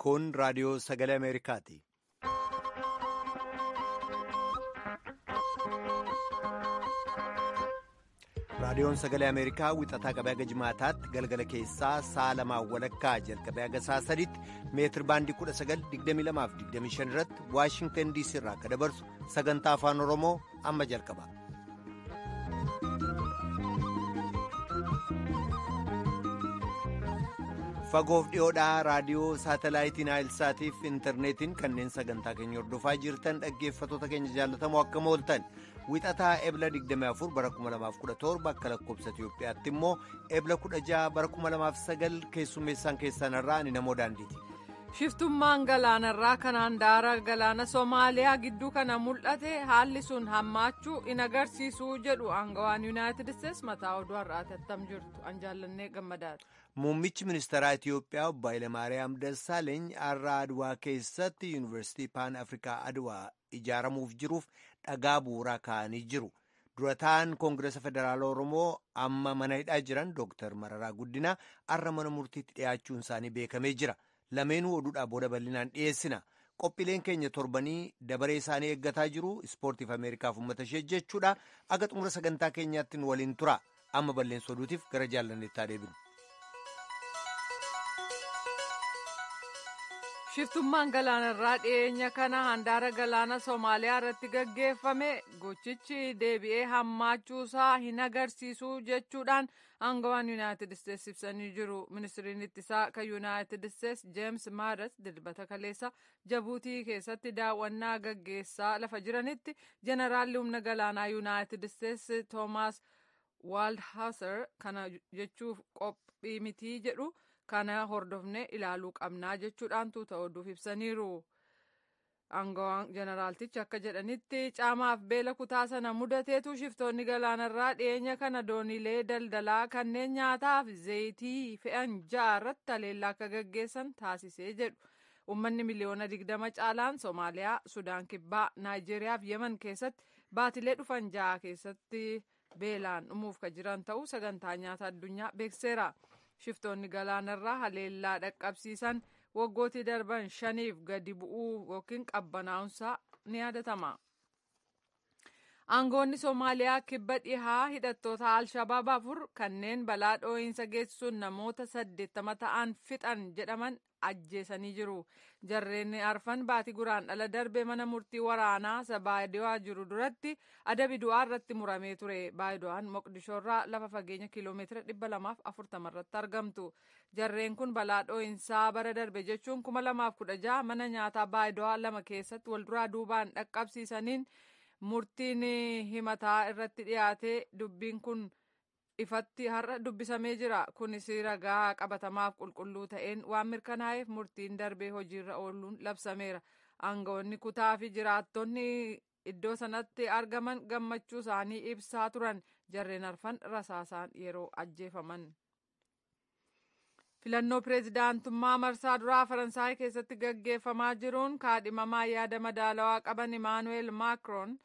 Kun raadiyoo sagalee Ameerikaati. Raadiyoon sagalee Ameerikaa wixataa qabee haga jimaataatti galgala keessaa sa'a lamaan walakkaa jalqabee haga sa'a sadiitti meetir baandii 19,2225 irratti Waashingtan DC irraa akka dabarsu sagantaa afaan Oromoo amma jalqaba. Fagoof dhiyoodhaa raadiyoo saatalaayitiin Aayilsaatiif intarneetiin kanneen sagantaa keenya hordofaa jirtan dhaggeeffattoota keenya jaallatamoo akkam ooltan wixataa ebla 24 bara 2017 akka lakkoobsa Itiyoophiyaatti immoo ebla 16 bara 2009 keessummeessaan keessan irraa ani namoo daandiiti. Shiftummaan galaanarraa kanaan daara galaana Somaaliyaa gidduu kana mul'ate haalli sun hammaachuu in agarsiisuu jedhu aangawaan Yuunaayitid Isteets mataa oduu har'aati attam jirtu an jaallannee gammadaadha. Muummichi ministeeraa Itiyoophiyaa obbo Hayilamaariyaam Dassaaleeny har'a Adwaa keessatti Yuunivarsiitii Paan Afrikaa Adwaa ijaaramuuf jiruuf dhagaa bu'uuraa kaa'anii jiru. Dura ta'an Koongiresa Federaala Oromoo amma mana hidhaa jiran Dooktar Mararaa Guddinaa har'a mana murtiitti dhiyaachuun isaanii beekamee jira. Lameenuu oduudhaa booda bal'inaan dhiyeessina. Qophiileen keenya torbanii dabaree isaanii eeggataa jiru. Ispoortiif Ameerikaaf uummata ishee jechuudha. Aga xumura sagantaa keenyaatti nu waliin tura. Amma balleessa oduutiif gara jaallanneettaa deebinu. Shiftummaan galaanarraa dhiyeenya kana handaara galaana Somaaliyaa irratti gaggeeffame gochichi deebi'ee hammaachuusaa hin agarsiisu jechuudhaan aangawaan Yuunaayitid Isteets ibsanii jiru. Ministiriin ittisaa kan Yuunaayitid Isteets Jeems Maaras dilbata kaleessa Jabuutii keessatti daawwannaa gaggeessaa lafa jiranitti jeneraalli humna galaanaa Yuunaayitid Isteets Toomaas Waaldhaaser kana jechuuf qophii mitii jedhu. Kana hordofne ilaaluu qabnaa jechuudhaan tuuta oduuf ibsaniiru. Aangawaan jeneraaltichi akka jedhanitti caamaaf beela kutaa sana mudateetu shiftoonni galaanarraa dhiyeenya kana dooniilee daldalaa kanneen nyaataaf zayitii fe'an ja'a irratti haleellaa akka gaggeessan taasisee jedhu. Uummanni miliyoona 20 caalaan Somaaliyaa, Sudaan Kibbaa, Naayijeeriyaa fi Yemen keessatti baatilee dhufan ja'a keessatti beelaan dhumuuf kan jiran ta'uu sagantaa nyaata addunyaa beeksiseera. Shiftoonni galaanarraa haleellaa dhaqqabsiisan waggootii darban shaniif gadi bu'uu yookiin qabbanaa'unsaa ni yaadatama. Aangoonni Somaaliyaa kibba dhihaa hidhattoota Alshabaab afur kanneen balaa dhoo'insa geessisuun namoota 80 ta'an fixan jedhaman ajjeesanii jiru. Jarreen arfan baatii guraandhala darbe mana murtii waraanaa Baayidawaa jiru duratti adabi du'aa irratti muramee ture. Baayidawaan Moqdishoorraa lafa fageenya kiiloomeetira 240 irratti argamtu. Jarreen kun balaa dhoo'insaa bara darbe jechuun 2016 mana nyaataa Baayidawaa lama keessatti walduraa duubaan dhaqqabsiisaniin murtiin himataa irratti dhiyaate dubbiin kun ifatti har'a dubbisamee jira. Kunis ragaa qabatamaaf qulqulluu ta'een waan mirkanaa'eef murtiin darbee hojiirra ooluun labsameera. Aangawoonni kutaa fi jiraattonni iddoo sanatti argaman gammachuu isaanii ibsaa turan. Jarreen arfan rasaasaan yeroo ajjeefaman. Filannoo pireezidaantummaa marsaa duraa Faransaay keessatti gaggeeffamaa jiruun kaadhimamaa yaada madaalawaa qaban Imaanuweel Maakroon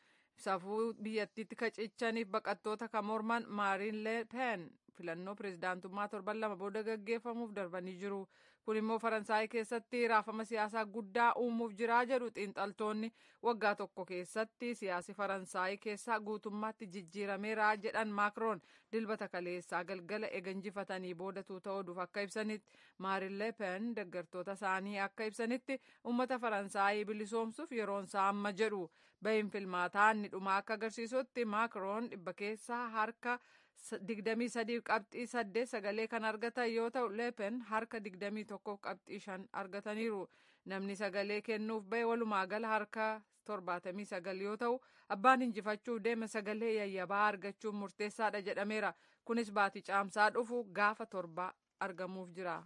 safuu biyyattiitti kacichaniif baqattoota kan morman Maariin Le Pen filannoo pireezidaantummaa torban lama booda gaggeeffamuuf darbanii jiru. Kun immoo Faransaay keessatti raafama siyaasaa guddaa uumuuf jiraa jedhu xiinxaltoonni waggaa tokko keessatti siyaasi Faransaay keessaa guutummaatti jijjiirameera jedhan Maakroon dilbata kaleessaa galgala eeganjifatanii booda tuuta oduuf akka ibsanitti Maariin Le Pen deeggartoota isaanii akka ibsanitti uummata Faransaay bilisoomsuuf yeroon isaa amma jedhu. Bahiin filmaataa inni dhumaa akka agarsiisutti Maakroon dhibba keessaa harka 23 qabxii 8 sagalee kan argatan yoo ta'u leepen harka 21 qabxii 5 argataniiru. Namni sagalee kennuuf bahe walumaa gala harka 79 yoo ta'u abbaan injifachuuf deema sagalee yayyabaa argachuun murteessaadha jedhameera. Kunis baatii caamsaa dhufu gaafa torba argamuuf jira.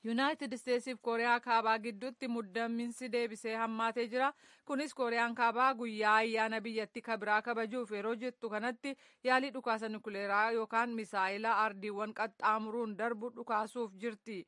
Yuunaayitid Isteetsiif Kooriyaa Kaabaa gidduutti muddaminsi deebisee hammaatee jira. Kunis Kooriyaan Kaabaa guyyaa ayyaana biyyattii kabiraa kabajuuf yeroo jettu kanatti yaalii dhukaasa nukuleeraa yookaan misaayila ardiiwwan qaxxaamuruun darbu dhukaasuuf jirti.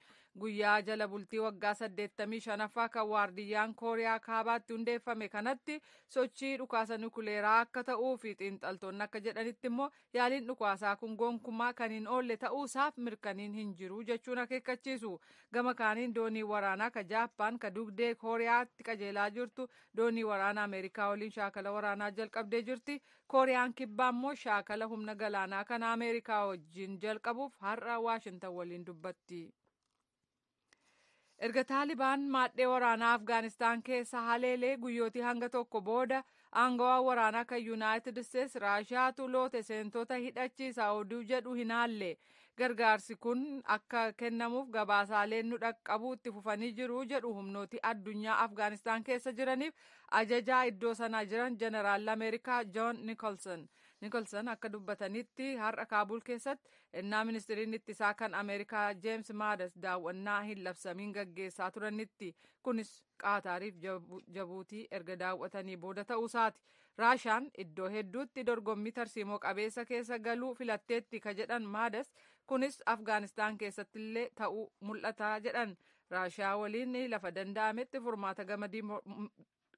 Guyyaa jala bultii waggaa 85ffaa kan waardiyyaan Kooriyaa Kaabaatti hundeeffame kanatti sochii dhukaasa nukuleeraa akka ta'uu fi xiinxaltoonni akka jedhanitti immoo yaaliin dhukaasaa kun gonkumaa kan hin oolle ta'uusaaf mirkaniin hin jiru jechuun akeekkachiisu. Gama kaaniin doonii waraanaa ka Jaappaan ka dugdee Kooriyaatti qajeelaa jirtu doonii waraanaa Ameerikaa waliin shaakala waraanaa jalqabdee jirti. Kooriyaan Kibbaa immoo shaakala humna galaanaa kana Ameerikaa wajjin jalqabuuf har'a Waashintan waliin dubbatti. Erga Taalibaan maadhee waraanaa Afgaanistaan keessa haleelee guyyootii hanga tokko booda aangawaan waraanaa kan Yuunaayitid Isteets Raashiyaatu loote seentota hidhachiisa oduu jedhu hin haalle. Gargaarsi kun akka kennamuuf gabaasaaleen nu dhaqqabuu itti fufanii jiru jedhu humnooti addunyaa Afgaanistaan keessa jiraniif ajajaa iddoo sanaa jiran Jeneraal Ameerikaa Joon Nikolson. Nikolson akka dubbatanitti har'a Kaabul keessatti ennaa ministiriin ittisaa kan Ameerikaa Jeems Maadas daawwannaa hin labsamiin gaggeessaa turanitti, kunis Qaataariif Jabuutii erga daawwatanii booda ta'uusaati. Raashaan iddoo hedduutti dorgommii tarsiimoo qabeessa keessa galuu filatteetti ka jedhan Maadas, kunis Afgaanistaan keessattillee ta'uu mul'ata jedhan. Raashaa waliin lafa danda'ametti furmaata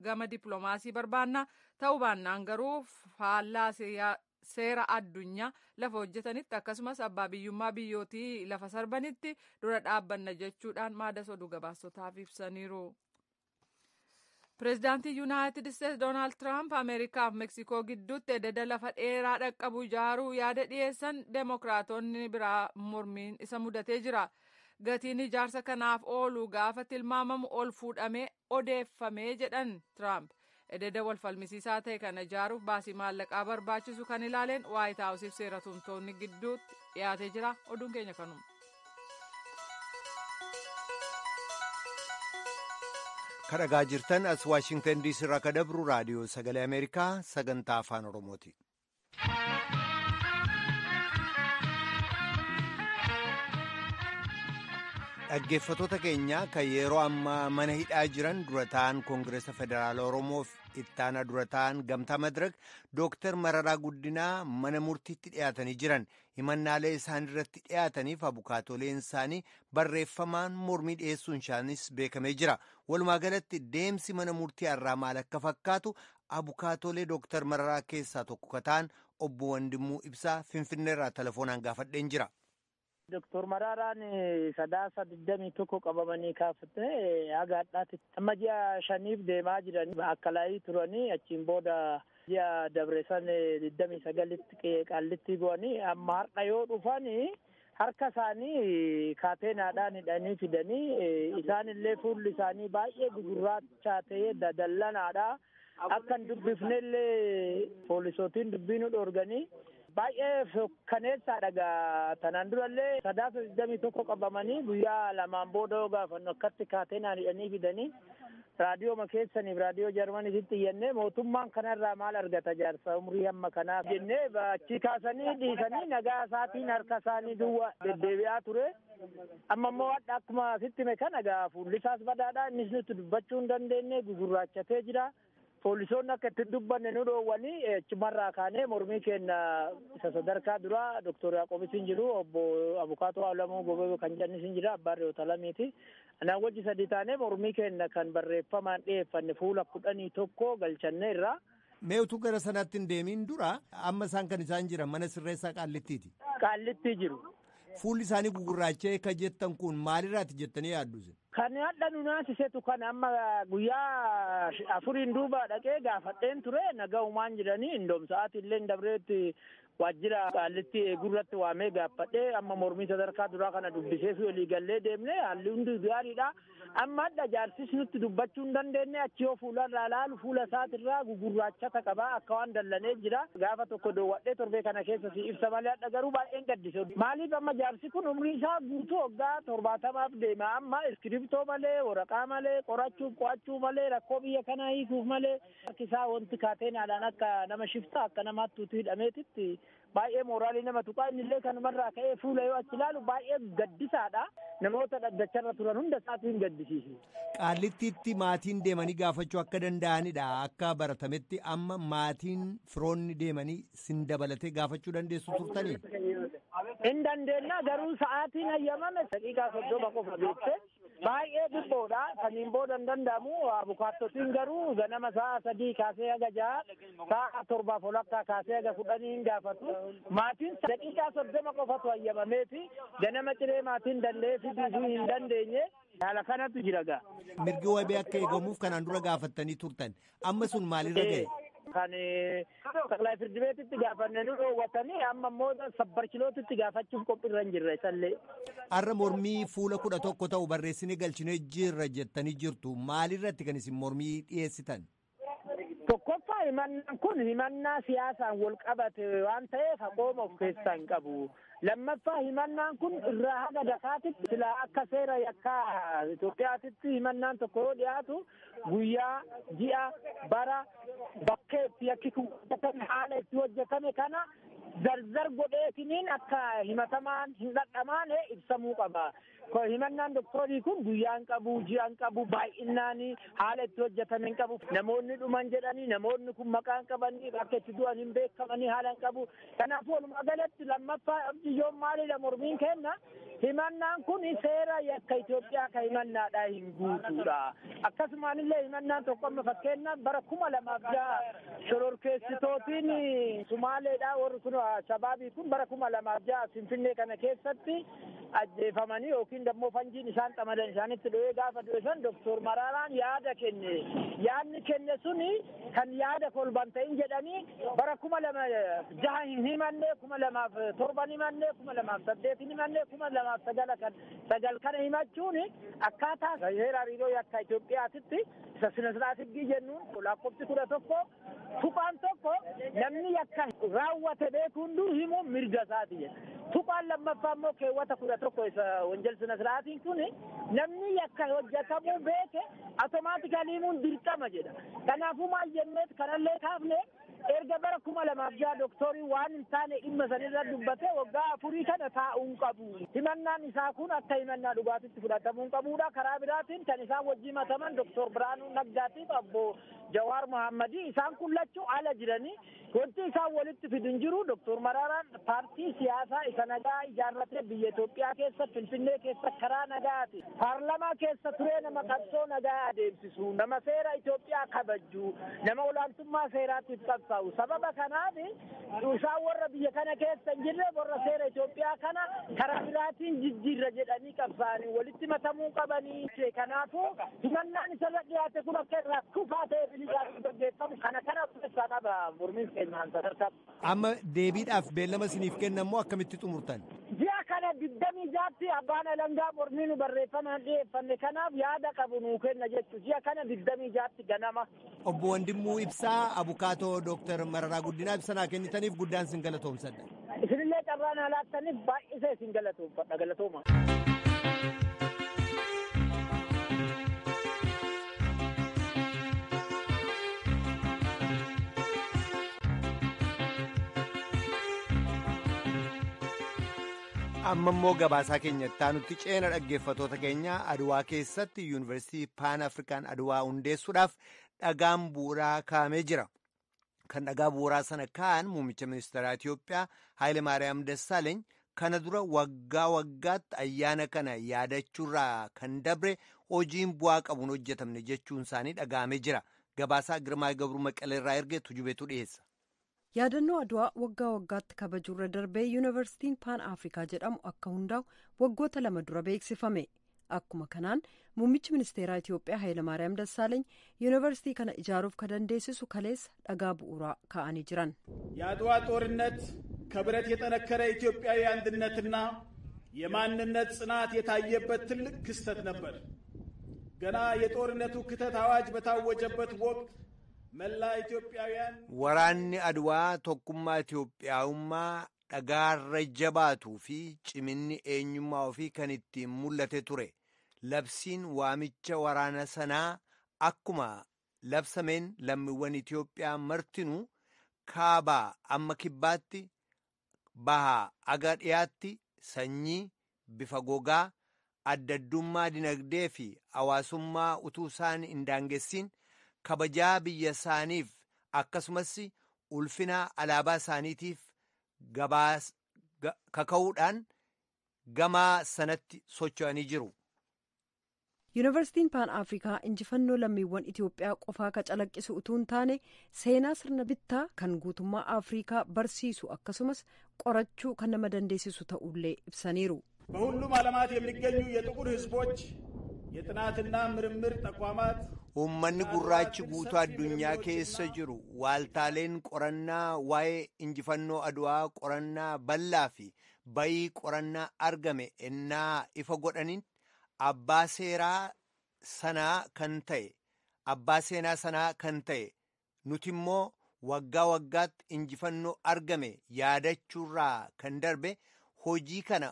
gama dippiloomaasii barbaanna, ta'uu baannaan garuu faallaa seera addunyaa lafa hojjetanitti akkasumas abbaa biyyummaa biyyootii lafa sarbanitti dura dhaabbanna jechuudhaan Maadas oduu gabaasotaaf ibsaniiru. Pireezidaantii Yuunaayitid Isteets Doonaald Tiraamp Ameerikaa fi Meksikoo gidduutti ededa lafa dheeraa dhaqqabu ijaaruu yaada dhiyeessan Deemokiraatonni biraa mormiin isa mudatee jira. Gatiin ijaarsa kanaaf oolu gaafa tilmaamamu ol fuudhamee odeeffamee jedhan Tiraamp. Ededa wal falmisiisaa ta'e kana ijaaruuf baasii maallaqaa barbaachisu kan ilaaleen Waayit Haawusiif seera tumtoonni gidduutti dhiyaatee jira. Oduun keenya kanuma. Kan dhagaa jirtan as Waashingtan DC irraa ka dabru Raadiyoo Sagalee Ameerikaa sagantaa Afaan Oromooti. Dhaggeeffattoota keenya, kan yeroo ammaa mana hidhaa jiran dura ta'an Koongireesa Federaala Oromoof ittaana dura ta'an Gamtaa Madirak Dooktar Mararaa Guddinaa mana murtiitti dhiyaatanii jiran. Himannaalee isaan irratti dhiyaataniif abukaatoleen isaanii barreeffamaan mormii dhiyeessuun isaanis beekamee jira. Walumaa galatti deemsi mana murtii har'aa maal akka fakkaatu abukaatolee Dooktar Mararaa keessaa tokko ka ta'an obbo Wandimuu Ibsaa Finfinneerraa telefoonaan gaafadheen jira. Doktor Maraaraan Sadaasa 21 qabamanii kaafatee haga hadhaatti amma ji'a 5f deemaa jiran akka laayii turanii, achiin booda ji'a dabresan 29tti Qaallitti bu'anii, amma har'a yoo dhufanii harka isaanii kaateenaadhaan hidhanii fidanii, isaan illee fuulli isaanii baay'ee gugurraacha ta'ee dadallanaadha. Akka hin dubbifnellee poolisootiin dubbii nu dhoorganii baay'ee fokkaneessaadha gaa. Tanaan durallee Sadaasa 21 qabamanii guyyaa lamaan booda yoo gaafannu akkatti kaateenaan hidhanii fidanii, raadiyooma keessaniif raadiyoo Jarmaniitti iyyannee, mootummaan kanarraa maal argata jaarsa umrii hamma kanaa jennee, achii kaasanii dhiisanii nagaa isaatiin harka isaanii duwwa deddeebi'aa ture. Amma immoo hadha akkuma sitti hime kana gaa fuulli isaas badaadha, innis nutti dubbachuu hin dandeenye, gugurraachatee jira. Poolisoonni akka itti dubbanne nu dhoowwanii, achumarraa kaanee mormii keenya isa sadarkaa duraa Doktor Yaaqobis hin jiru, obbo Abukaatoo Alamuu Gobee kan jedhanis hin jira, abbaan re'oota lamiiti. Anaan wajji sadi taanee mormii keenya kan barreeffamaan dhiyeeffanne fuula 11 galchanne irraa. Mee utuu gara sanaatti hin deemiin dura, amma isaan kan isaan jiran mana sirreessaa Qaallittiiti. Qaallittii jiru. Fuulli isaanii gugurraacha'ee ka jettan kun maalirraati jettanii yaaddu? Kan hadha nu naasisetu kan amma guyyaa afuriin duuba dhaqee gaafadheen ture, naga'umaan jiranii indoom sa'aatii illee dabreetti waajjira Qaallitti eeguurratti waamee gaafadhee, amma mormii sadarkaa duraa kana dubbisee fi walii gallee deemne, haalli hundi gaariidha. Amma hadha jaarsis nutti dubbachuu hin dandeenye, achi yoo fuularraa laalu fuula isaatirraa gugurraachata qabaa, akka waan dallanee jira. Gaafa tokko doowwadhee torbee kana keessa si ibsa malee, hadha garuu baay'een gaddise. Maaliif, amma jaarsi kun umrii isaa guutuu waggaa 70f deema, amma iskiriptoo malee, waraqaa malee, qorachuuf qo'achuu malee, rakkoo biyya kanaa hiikuuf malee, harki isaa wanti kaateenaadhaan akka nama shiftaa akka namaatti utuu hidhameetitti baay'ee mooraalii nama tuqaa. Innillee kanumarraa ka'ee fuula yoo achi ilaalu baay'ee gaddisaadha. Namoota dhaddacharra turan hunda isaatiin gaddisiise. Qaallittiitti maatiin deemanii gaafachuu akka danda'anidha. Akka baratametti amma maatiin firoonni deemanii sin dabalatee gaafachuu dandeessu turtanii? Hin dandeenya garuu sa'aatiin hayyamame daqiiqaa 30 qofa beekte baay'ee dhibboodha. Saniin booda hin danda'amu. Abukaattotiin garuu ganama sa'a 3 kaasee haga 6, sa'a 7:30 kaasee haga 10 hin gaafatu. Maatiin daqiiqaa 30 qofatu hayyamameeti. Ganama ciree maatiin danda'ee fiduu hin dandeenye. Haala kanatu jira gaa. Mirgi wabii akka eegamuuf kanaan dura gaafattanii turtan. Amma sun maalirra ga'e? Kan ጠቅላይ ፍርድ ቤትtti gaafanne nu dhoowwatanii amma immoo sabbarchilootitti gaafachuuf qophiirra hin jirre isallee. Har'a mormii fuula 11 ta'u barreessinee galchinee jirra jettanii jirtu. Maalirratti kan isin mormii dhiyeessitan? Tokkoffaa himannaan kun himannaa siyaasaan wal qabate waan ta'eef haqooma of keessaa hin qabu. Lammaffaa himannaan kun irraa haga dakaatitti silaa akka seera yakkaa Itoophiyaatitti himannaan tokko yoo dhiyaatu guyyaa, ji'a, bara, bakkee itti yakki kun hojjetame, haala itti hojjetame kana zarzar godheetiniin akka himatamaan hin dhadhamaane ibsamuu qaba. Himannaan doktoorii kun guyyaa hin qabu, ji'a hin qabu, baay'inaan haala itti hojjetame hin qabu. Namoonni dhuman jedhanii namoonni kun maqaa hin qabanii bakka itti du'an hin beekamanii haala hin qabu. Kanaafuu walumaa galatti lammaffaa abdiyyoon maalidha mormiin kenna himannaan kun seera yakka Itoophiyaa ka himannaadha hin guutuudha. Akkasumaan illee himannaan tokko amma fakkeenyaaf bara 2006 shororkeessitootiin Sumaaleedha warri kun Shabaabii kun bara 2006 Finfinnee kana keessatti ajjeefamanii yookiin dammoo fanjiin isaan xamadan isaanitti dho'ee gaafa du'e san Doktor Maraaraan yaada kenne. Yaadni kenne suni kan yaada kolban ta'in jedhanii bara 2006 hin himanne, 2007 himanne, 2008 himanne, 2009 kan sagal kana himachuun akkaataa seera hariiroo yakka Itoophiyaatitti isa sina siraatigii jennuun lakkoofsi 11 tuqaan tokko namni yakka raawwate beeku hunduu himuun mirga isaati jedha. Tuqaan lammaffaa immoo keewwata 11 isa wanjal sina siraatiin kun namni yakka hojjetamuu beeke automaatikaalii himuun dirqama jedha. Kanaafuu maal jenneet kanallee kaafne erga bara 2006 doktorii waan hin taane dhimma sanirra dubbate waggaa 4 kana taa'uu hin qabu. Himannaan isaa kun akka himannaa dhugaatitti fudhatamuu hin qabudha. Karaa biraatiin kan isaan wajjin himataman Doktor Biraanuu Naggaatiif obbo Jawaar Mohammadii isaan kun lachuu ala jiranii wanti isaan walitti fidu hin jiru. Doktor Maraaraan paartii siyaasaa isa nagaa ijaarratee biyya Itoophiyaa keessa Finfinnee keessa karaa nagaati. Paarlamaa keessa turee nama qabsoo nagaa adeemsisu, nama seera Itoophiyaa kabaju, nama olaantummaa seeraatiif qabsaa'u. Sababa kanaaf isaan warra biyya kana keessa hin jirre warra seera Itoophiyaa kana karaa biraatiin jijjiirra jedhanii qabsaa'anii walitti matamuu qabanii. Kanaafuu himannaan isarra dhiyaate kun akka irraa kufaa ta'e bilisaan gaggeeffamu kana kana of keessaa qaba mormiin keenyaan sadarkaa. Amma deebiidhaaf beellama isiniif kennamu akkamitti xumurtan? Ji'a kana 26tti abbaan alangaa mormii nu barreeffamaan dhiyeeffanne kanaaf yaada qabu nuu kenna jechuudha. Ji'a kana 26tti ganama. Obbo Wandimuu Ibsaa, abukaatoo Dooktar Mararaa Guddinaa ibsa kennitaniif guddaan isin galatoomsadha. Isinillee carraan alaattaniif baay'isee isin galatoomfadha. Galatooma. Amma immoo gabaasaa keenya itti ceena dhaggeeffatoota keenya Adwaa keessatti yuunivarsiitii Paan Afrikaan Adwaa hundeessuudhaaf dhagaan bu'uuraa kaa'amee jira. Kan dhagaa bu'uuraa sana kaa'an muummicha ministeeraa Itoophiyaa Haayile Maariyaam Dassaaleeny kana dura waggaa waggaatti ayyaana kana yaadachuurraa kan dabre hojiin bu'aa qabuun hojjetamne jechuun isaanii dhaga'amee jira. Gabaasaa Girmaa Gabruu Maqaleerraa erge Tujubeetu dhiyeessa. Yaadannoo Adwaa waggaa waggaatti kabajuurra darbee yuunivarsiitiin Paan Afrikaa jedhamu akka hundaa'u waggoota 2 dura beeksifame. Akkuma kanaan muummichi ministeeraa Itoophiyaa Hayilamaariyaam Dassaaleeny yuunivarsiitii kana ijaaruuf kan dandeessisu kaleessa dhagaa bu'uuraa kaa'anii jiran. የአድዋ ጦርነት ከብረት የጠነከረ ኢትዮጵያዊ አንድነትና የማንነት ጽናት የታየበት ትልቅ ክስተት ነበር። ገና የጦርነቱ ክተት አዋጅ በታወጀበት ወቅት መላ ኢትዮጵያውያን Waraanni Adwaa tokkummaa Itoophiyaa'ummaa dhagaarra jabaatuu fi ciminni eenyummaa ofii kan ittiin mul'ate ture. Labsiin waamicha waraana sanaa akkuma labsameen lammiiwwan Itoophiyaa martinuu kaabaa amma kibbaatti, bahaa aga dhiyaatti sanyii, bifa gogaa, adda addummaa dinagdee fi hawaasummaa utuu isaan hin daangessiin kabajaa biyya isaaniif akkasumas ulfina alaabaa isaaniitiif kaka'uudhaan gama sanatti socho'anii jiru. Yuunivarsiitiin Paan Afrikaa injifannoo lammiiwwan Itoophiyaa qofaa ka calaqqisu utuu hin taane seenaa sirna bittaa kan guutummaa Afrikaa barsiisu akkasumas qorachuu kan nama dandeessisu ta'ullee ibsaniiru. በሁሉም ዓለማት የሚገኙ የጥቁር ሕዝቦች የጥናትና ምርምር ተቋማት Uummanni gurraachi guutuu addunyaa keessa jiru waaltaaleen qorannaa waa'ee injifannoo Aduwaa qorannaa bal'aa fi bayii qorannaa argame ennaa ifa godhaniin abbaa seeraa sanaa kan ta'e abbaa seenaa sanaa kan ta'e nuti immoo waggaa waggaatti injifannoo argame yaadachuurraa kan darbe hojii kana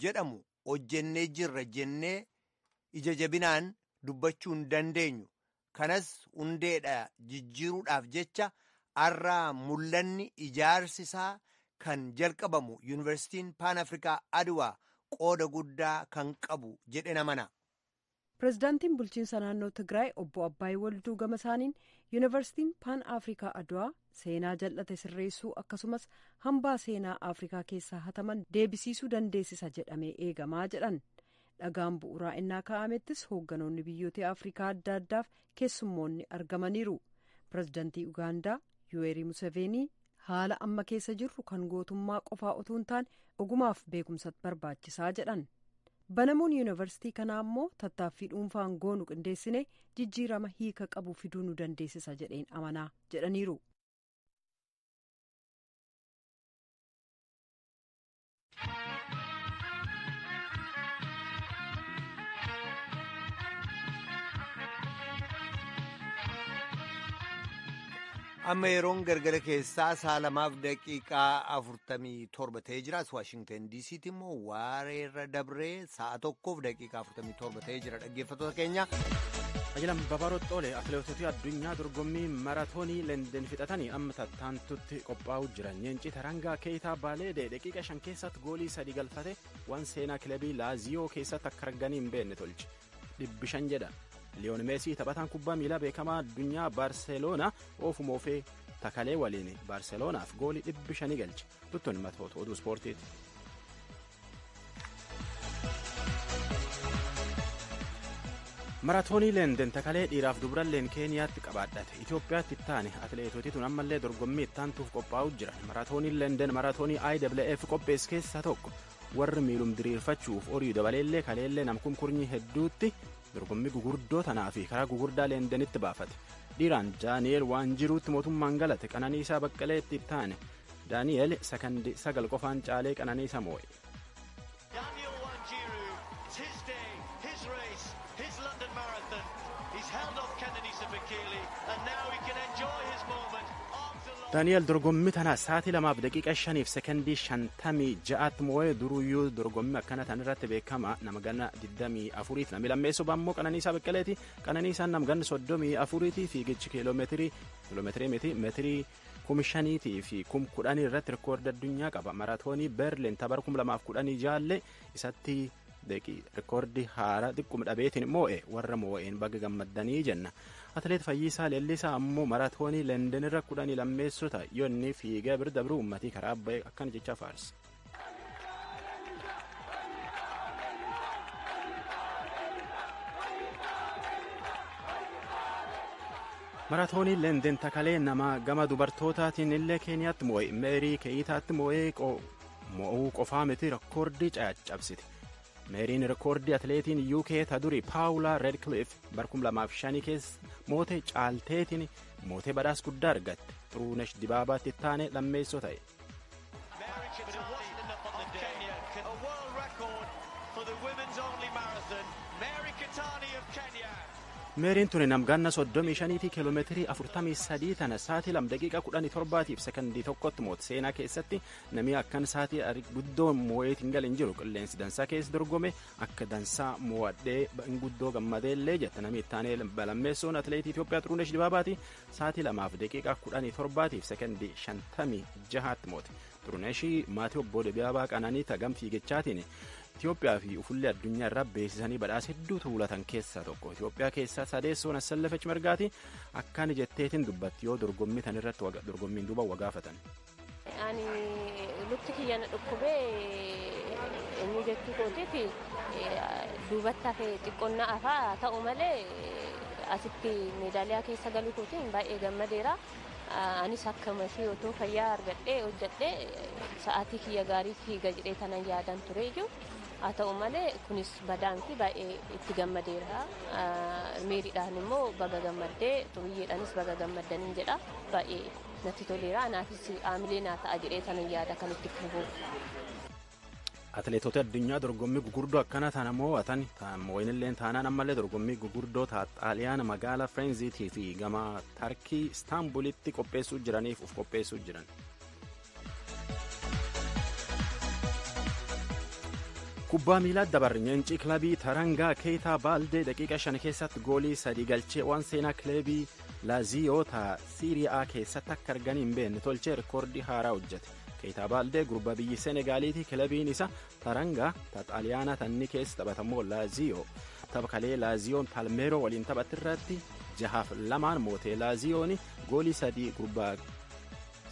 jedhamu hojjennee jirra jennee ija jabinaan dubbachuu hin dandeenyu. Kanas hundeedha jijjiiruudhaaf jecha har'aa mul'anni ijaarsi isaa kan jalqabamu Yuunivarsiitiin Paan Afrikaa Adwaa qooda guddaa kan qabu jedhe namana. Pireezidaantiin bulchiinsa naannoo Tigraay obbo Abbaay Walduu gama isaaniin Yuunivarsiitiin Paan Afrikaa Adwaa seenaa jal'ate sirreessuu akkasumas hambaa seenaa Afrikaa keessaa hataman deebisiisuu dandeessisa jedhamee eegamaa jedhan. Dhagaan bu'uuraa innaa kaa'amettis hoogganoonni biyyoota Afrikaa adda addaaf keessummoonni argamaniiru. Pireezidaantii Ugaandaa Yuweerii Museveenii haala amma keessa jirru kan gootummaa qofaa utuu hin taane ogumaaf beekumsa barbaachisaa jedhan. Banamuun yuunivarsiitii kanaa immoo tattaaffii dhuunfaan goonu qindeessine jijjiirama hiika qabu fiduu nu dandeessisa jedheen amanaa jedhaniiru. Amma yeroon gargara keessaa sa'a 2:47 ta'ee jira. As Waashingtan DC'tti immoo waareerra dabree sa'a 1:47 ta'ee jira. Dhaggeeffattoota keenya. Ajilan Babaaroo Xoole atileetota addunyaa dorgommii maraatoonii London fixatanii amma tattaantutti qophaa'uu jiran. Nyeenci Tarangaa Keeyitaa Baaleedee daqiiqa 5 keessatti goolii 3 galfate waan seenaa kilabii Laaziyoo keessatti akka arganii hin beekne tolche. 500 jedha. Liyoon Meesii taphataan kubbaa miilaa beekamaa addunyaa Baarseloonaa oofuma ofee takalee waliin Baarseloonaaf goolii 500 galche. Tuttuun matoota oduu ispoortiiti. Maraatoonii London takalee dhiiraaf dubaralleen Keeniyaatti qabaadhate. Itoophiyaatti ittaane atileetoti tun ammallee dorgommii ittaantuuf qophaa'uu jiran. Maraatooniin London maraatoonii IAAF qopheesse keessaa tokko. Warri miilum diriirfachuuf horii dabaleellee kaleellee namkumkurnyi hedduutti dorgommii gugurdoo tanaa fi karaa gugurdaa Londonitti baafate. Dhiiraan Daani'eel waan jiruutti mootummaan galate Qananiisaa Baqqaleetti ittaane. Daani'eel sakandii 9 qofaan caalee Qananiisaa moo'e. Daani'eel dorgommii tana sa'aatii 2:05:56 moo'ee duruyyuu dorgommii akkana tan irratti beekama nama ganna 24 namni lammeessoo ammoo Qananiisaa Baqqaleeti. Qananiisaan nama ganna 34 fiigichi kiiloomeetirii miti meetirii 5,000 fi 10,000 irratti rikoordi addunyaa qaba. Maraatoonii Berliin bara 2016 isatti rikoordi haaraa xiqquma dhabeetiin moo'e warra moo'een baga gammaddanii jenna. Atileet Fayyisaa Leellisaa ammoo maraatoonii London irra 12 ta'a. Yoo inni fiigee bira dabru uummatii karaa ba'e akkana jecha faarsa. Maraatoonii London takalee nama gama dubartootaatiin illee Keeniyaatti moo'e. Meerii Keeyitaatti moo'ee mo'uu qofaa miti rikoordii cabsite. Meeriin rikoordii atileetiin UK ta duri Paawulaa Redcliffe bara 2005 keessa moote caalteetiin mootee badhaasa guddaa argatte. Xuruunesh Dibaabaatti ittaane lammeessoo ta'e. Meeriin tuni namganna 35 kiiloomeetirii 43 tana sa'aatii 2:17:01 moote seenaa keessatti namni akkan sa'aatii guddoo moo'eet hin galin jiru qilleensi dansaa keessa dorgome akka dansaa moo'adhee guddoo gammadeellee jette namni ittaanee lammeessoon atileetii Itoophiyaa Xurunesh Dibaabaati sa'aatii 2:17:56 moote. Xuruneshii maatii obbo Dibaabaa Qananii tagam fiigichaatiin Itoophiyaa fi ufullee addunyaa irraa beeksisanii badhaasa hedduu tuulatan keessaa tokko. Itoophiyaa keessaa sadeessoon Asallafech Margaati akkaan jetteetiin dubbatti yoo dorgommii tan irratti dorgommiin duuba wagaafatan. Ani lukti kiyya na dhukkubee inni jechuu kootiif duubatti hafee xiqqoonnaa hafaa ta'u malee asitti meedaaliyaa keessa galuu kootiin baay'ee gammadeera. Anis akka mashii otoo fayyaa argadhee hojjedhee sa'aatii kiyya gaarii fiiga jedhee kanan yaadan ture iyyuu haa ta'u malee kunis badaan fi baay'ee itti gammadeera. Meeriidhaan immoo baga gammaddee xuriyyeedhaanis baga gammaddaniin jedha baay'ee natti toleera. Anaafis haamilee naa ta'a jedhee kanan yaada kan itti fufuuf. Atileetota addunyaa dorgommii gugurdoo akkana tana mo'atan moo'inillee taanaan ammallee dorgommii gugurdoo xaaliyaan magaalaa Fireenziitii fi gama Tarkii Istaanbulitti qopheessuu jiraniif uf qopheessuu jiran. Kubbaa miilaa dabarre nyeencii kilabii Tarangaa Keetaa Baaldee daqiiqa 5 keessatti goolii 3 galchee waan seenaa kilabii Laaziyoo ta Siiriyaa keessatti akka arganii hin beekne tolchee rikoordii haaraa hojjete. Keetaa Baaldee gurbaa biyyi Senegaaliiti kilabiin isa Tarangaa ta Xaaliyaanaa tanni keessa taphatamoo Laaziyoo. Tapha kalee Laaziyoon Palmeeroo waliin taphate irratti 6-2 mootee Laaziyoon goolii 3 gurbaa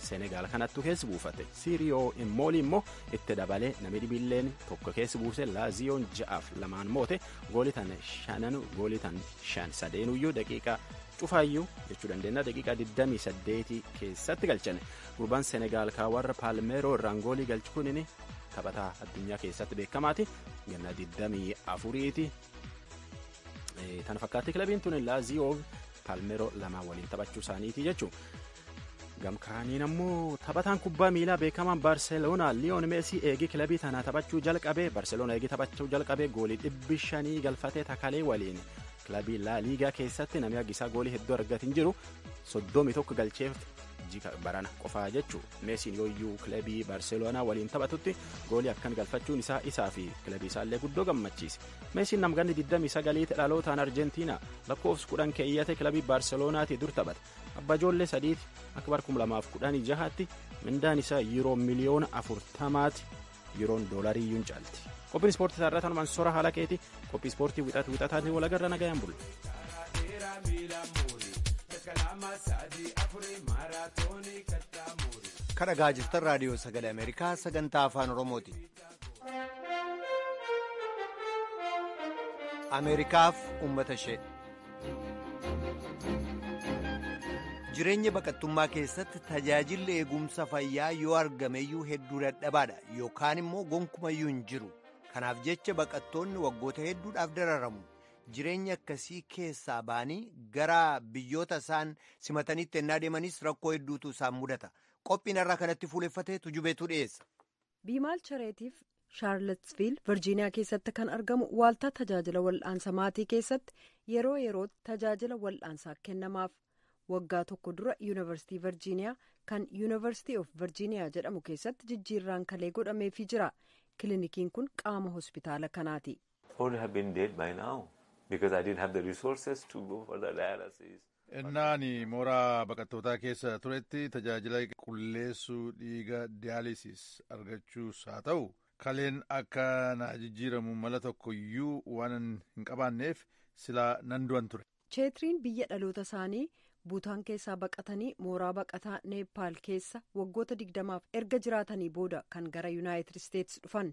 Senegaal kanattu keessa buufate. Siiriyoo immoolii immoo itti dabalee namni dhibilleen tokko keessa buuse Laaziyoon 6-2 moote goolii tan shananu goolii tan shan sadeenuyyuu daqiiqaa cufaayyuu jechuu dandeenya daqiiqaa 28 keessatti galchan. Gurbaan Senegaal kaa warra Paalmeeroo irraan goolii galchu kunin taphataa addunyaa keessatti beekamaati. Ganna 24ti. Tan fakkaatti kilabiin tun Laaziyoo Paalmeeroo lama waliin taphachuu isaaniiti jechuudha. Gamkaaniin ammoo taphataan kubbaa miilaa beekamaan Baarseloonaa Liyoon Meesii eegii kilabii tanaa taphachuu jalqabee Baarseloonaa eegii taphachuu jalqabee goolii 500 galfatee takalee waliin kilabii Laa Liigaa keessatti namni haggisaa goolii hedduu argatin jiru 31 galcheef barana qofaa jechuu Meesiin yooyyuu kilabii Baarseloonaa waliin taphatutti goolii akkan galfachuun isaa isaa fi kilabii isaallee guddoo gammachiise. Meesiin namganni 29 dhalootaan Arjentiinaa lakkoofsa 10 keeyyate kilabii Baarseloonaati dur taphata. Abbaa ijoollee sadiiti akka bara 2016tti mindaan isaa yuuroo miliyoona 40ti yuuroon doolarii iyyuu hin caalti. Qophiin ispoortii isaarraa tanumaan sora haala keeti qophii ispoortii wixatu wixataatiin wal agarra nagayaan bulla. Kan dhagaa jirtan raadiyoo sagalee Ameerikaa sagantaa afaan Oromooti. Ameerikaaf uummata ishee. Jireenya baqattummaa keessatti tajaajilli eegumsa fayyaa yoo argameyyuu hedduu dadhabaadha yookaan immoo gonkumayyuu hin jiru. Kanaaf jecha baqattoonni waggoota hedduudhaaf dararamu. Jireenya akkasii keessaa ba'anii gara biyyoota isaan simatanitti ennaa deemanis rakkoo hedduutu isaan mudata. Qophiin irraa kanatti fuuleffatee tujubeetu dhiyeessa. Biimaal Chareetiif Shaarletsviil Virjiiniyaa keessatti kan argamu waaltaa tajaajila wal'aansa maatii keessatti yeroo yerootti tajaajila wal'aansaa kennamaaf. Waggaa tokko dura Yuunivarsiitii Virjiiniyaa kan Yuunivarsiitii of Virjiiniyaa jedhamu keessatti jijjiirraan kalee godhameefii jira. Kilinikiin kun qaama hospitaala kanaati. Innaani mooraa baqattootaa keessa turetti tajaajila qulleessuu dhiiga diyaalisis argachuus haa ta'u kaleen akka na jijjiiramu mala tokko iyyuu waan hin qabaanneef silaa nan du'an ture. Cheetiriin biyya dhaloota isaanii Buutaan keessaa baqatanii mooraa baqataa Neepaal keessa waggoota 20f erga jiraatanii booda kan gara Yuunaayitid Isteetsi dhufan.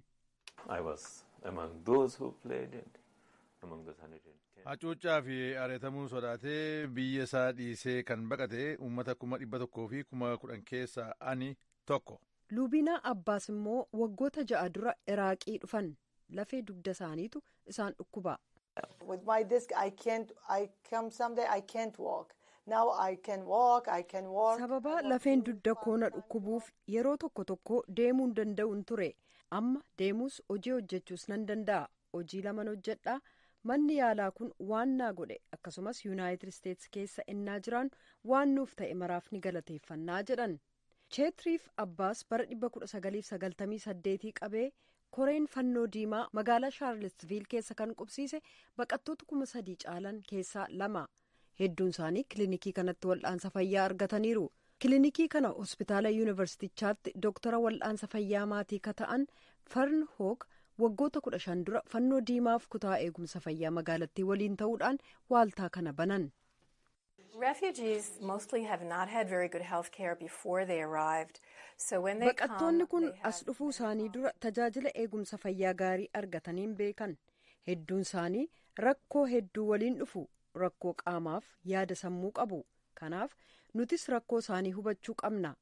Hacuuccaa fi areetamuu sodaatee biyya isaa dhiisee kan baqate uummata 110,000 keessaa ani tokko. Luubinaa Abbaas immoo waggoota 6 dura Iraaqii dhufan lafee dugda isaaniitu isaan dhukkuba. Sababa lafeen dugda koo na dhukkubuuf yeroo tokko tokko deemuu hin danda'uun ture. Amma deemuus hojii hojjechuus nan danda'a. Hojii laman hojjedhaa. Manni yaalaa kun waan naa godhe akkasumas Yuunaayitid Isteetsi keessa ennaa jiraan waan nuuf ta'e maraaf ni galateeffannaa jedhan. Cheetiriif Abbaas bara 1998 qabee koreen fannoo diimaa magaalaa Shaarlesviil keessa kan qubsiise baqattoota 3,000 caalan keessaa lama. Hedduun isaanii kilinikii kanatti wal'aansa fayyaa argataniiru. Kilinikii kana hospitaala yuunivarsiitichaatti dooktara wal'aansa fayyaa maatii ka ta'an Fern Hook waggoota 15 dura fannoo diimaaf kutaa eegumsa fayyaa magaalattii waliin ta'uudhaan waaltaa kana banan. Refugees mostly have not had very good health care before they arrived. Baqattoonni kun as dhufuu isaanii dura tajaajila eegumsa fayyaa gaarii argataniin beekan. Hedduun isaanii rakkoo hedduu waliin dhufu, rakkoo qaamaaf yaada sammuu qabu. Kanaaf nutis rakkoo isaanii hubachuu qabna.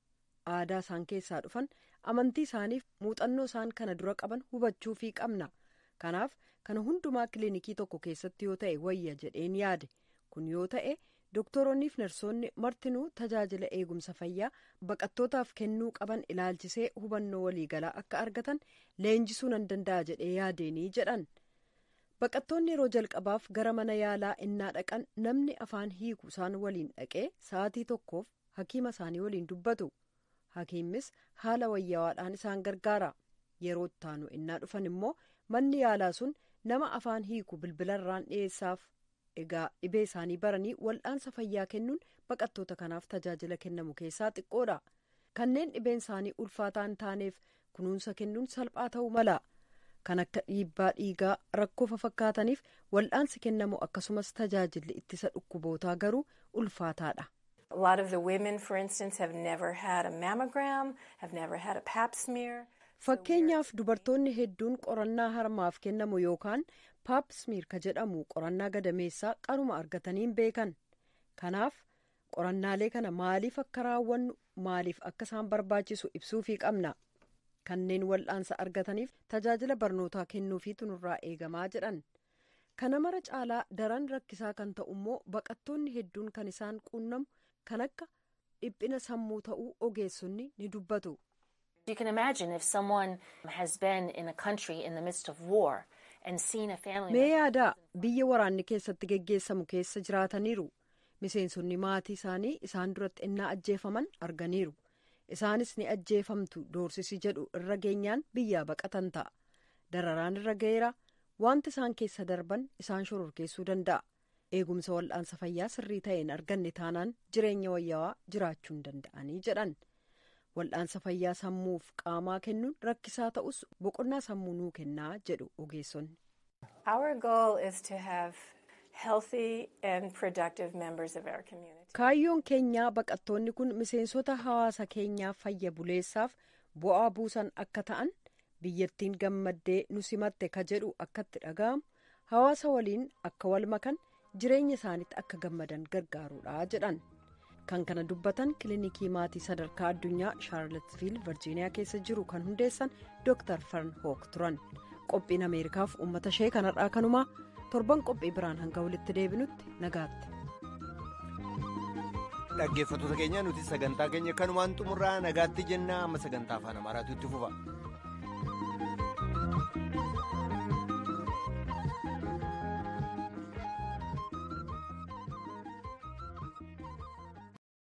Aadaa isaan keessaa dhufan, amantii isaaniif muuxannoo isaan kana dura qaban hubachuufii qabna. Kanaaf kana hundumaa kilinikii tokko keessatti yoo ta'e wayya jedheen yaade. Kun yoo ta'e, doktoroonniif narsoonni martinuu tajaajila eegumsa fayyaa baqattootaaf kennuu qaban ilaalchisee hubannoo waliigalaa akka argatan leenjisuu nan danda'a jedhee yaadeenii jedhan. Baqattoonni yeroo jalqabaaf gara mana yaalaa innaa dhaqan, namni afaan hiiku isaan waliin dhaqee sa'aatii tokkoof hakiima isaanii waliin dubbatu. Hakiimis haala wayyawaadhaan isaan gargaara. Yeroo ittaanu innaa dhufan immoo manni yaalaa sun nama afaan hiiku bilbilarraan dhiyeessaaf. Egaa dhibee isaanii baranii wal'aansa fayyaa kennuun baqattoota kanaaf tajaajila kennamu keessaa xiqqoodha. Kanneen dhibeen isaanii ulfaataa hin taaneef kunuunsa kennuun salphaa ta'uu mala. Kan akka dhiibbaa dhiigaa, rakkoo fafakkaataniif wal'aansi kennamu akkasumas tajaajilli ittisa dhukkubootaa garuu ulfaataadha. A lot of the women, for instance, have never had a mammogram, have never had a pap smear. Fakkeenyaaf, dubartoonni hedduun qorannaa harmaaf kennamu yookaan pap smear ka jedhamu qorannaa gadameessaa qaruma argatanii hin beekan. Kanaaf qorannaalee kana maaliif akka raawwannu, maaliif akka isaan barbaachisu ibsuufii qabna. Kanneen wal'aansa argataniif tajaajila barnootaa kennuufiitu nurraa eegamaa jedhan. Kana mara caalaa daran rakkisaa kan ta'u immoo baqattoonni hedduun kan isaan quunnamu kan akka dhiphina sammuu ta'uu ogeessonni ni dubbatu. You can imagine if someone has been in a country in the midst of war and seen a family Mee yaadaa, biyya waraanni keessatti geggeessamu keessa jiraataniiru. Miseensonni maatii isaanii isaan duratti innaa ajjeefaman arganiiru. Isaanis ni ajjeefamtu doorsisi jedhu irra geenyaan biyyaa baqatan ta'a. Dararaan irra ga'eera. Wanti isaan keessa darban isaan shororkeessuu danda'a. Eegumsa wal'aansa fayyaa sirrii ta'een arganne taanaan jireenya wayyaawaa jiraachuu hin danda'anii jedhan. Wal'aansa fayyaa sammuuf qaamaa kennuun rakkisaa ta'us, boqonnaa sammuu nuu kennaa jedhu ogeessonni. Our goal is to have healthy and productive members of our community. Kaayyoon keenyaa baqattoonni kun miseensota hawaasa keenyaa fayya buleessaaf bu'aa buusan akka ta'an, biyyattiin gammaddee nu simatte ka jedhu akkatti dhaga'amu, hawaasa waliin akka wal makan, jireenya isaaniitti akka gammadan gargaaruudha jedhan. Kan kana dubbatan kilinikii maatii sadarkaa addunyaa Shaarlatsviil, Virjiiniyaa keessa jiru kan hundeessan Dr. Fern Hook turan. Qophiin Ameerikaaf uummata ishee kanarraa kanumaa. Torban qophii biraan hanga walitti deebinutti nagaatti. Dhaggeeffattoota keenya, nuti sagantaa keenya kanumaan xumurraa, nagaatti jennaa. Amma sagantaa Afaan Amaaraatu itti fufa.